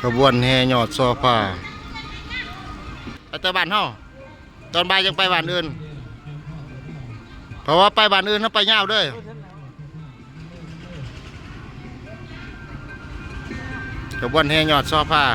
ຂະບວນແຫ່ຍອດຊໍພາ ໄປແຕ່ບ້ານເຮົາ ຕອນບ່າຍຈັ່ງໄປບ້ານອື່ນ ເພາະວ່າໄປບ້ານອື່ນເຮົາໄປຍາວເດີ. ຂະບວນແຫ່ຍອດຊໍພາ.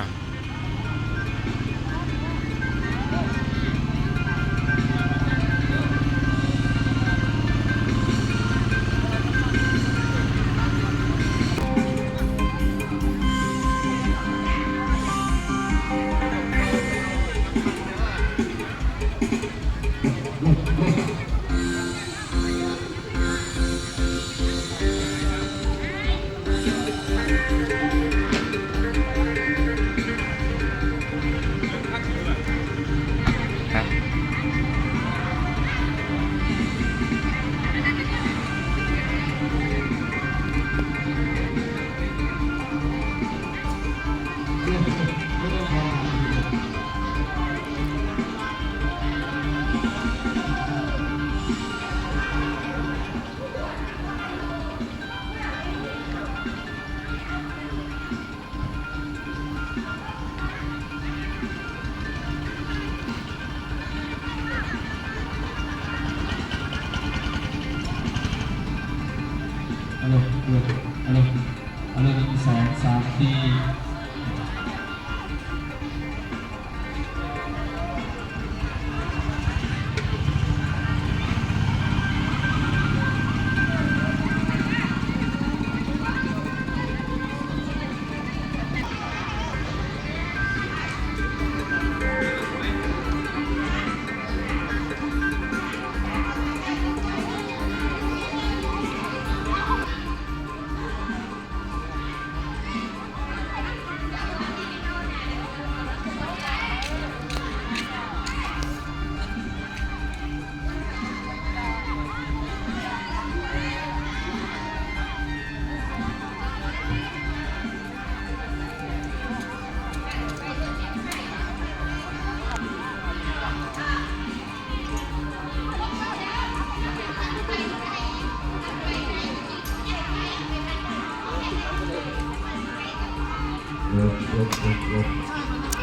ເອົາເລີຍ ເອົາເລີຍ ເອົາເລີຍ ເອົາເລີຍ ໜຶ່ງ ສອງ ສາມ ສີ່.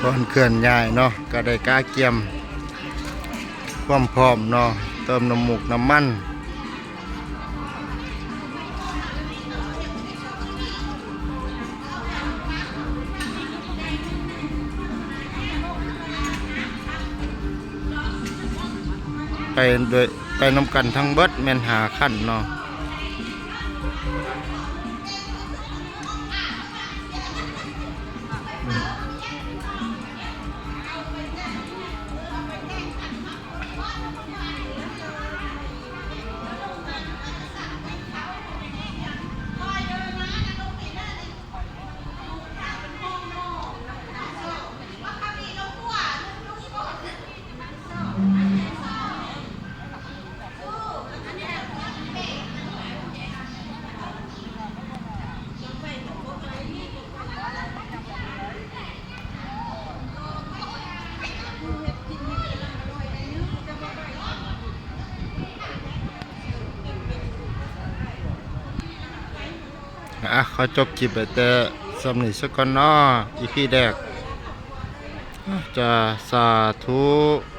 ກ່ອນເຄື່ອນຍ້າຍເນາະ ກໍໄດ້ກະກຽມຄວາມພ້ອມເນາະ ເຕີມນ້ຳມູກນ້ຳມັນ. ໄປໂດຍ ໄປນຳກັນທັງເບິດແມ່ນຫ້າຄັນເນາະ. ອ່ະ ຂໍຈົບຄລິບໄວ້ແຕ່ສ່ຳນີ້ສາກ່ອນເນາະ ອີພີແລກ. ອ່ະ ຈາ ສາທຸ.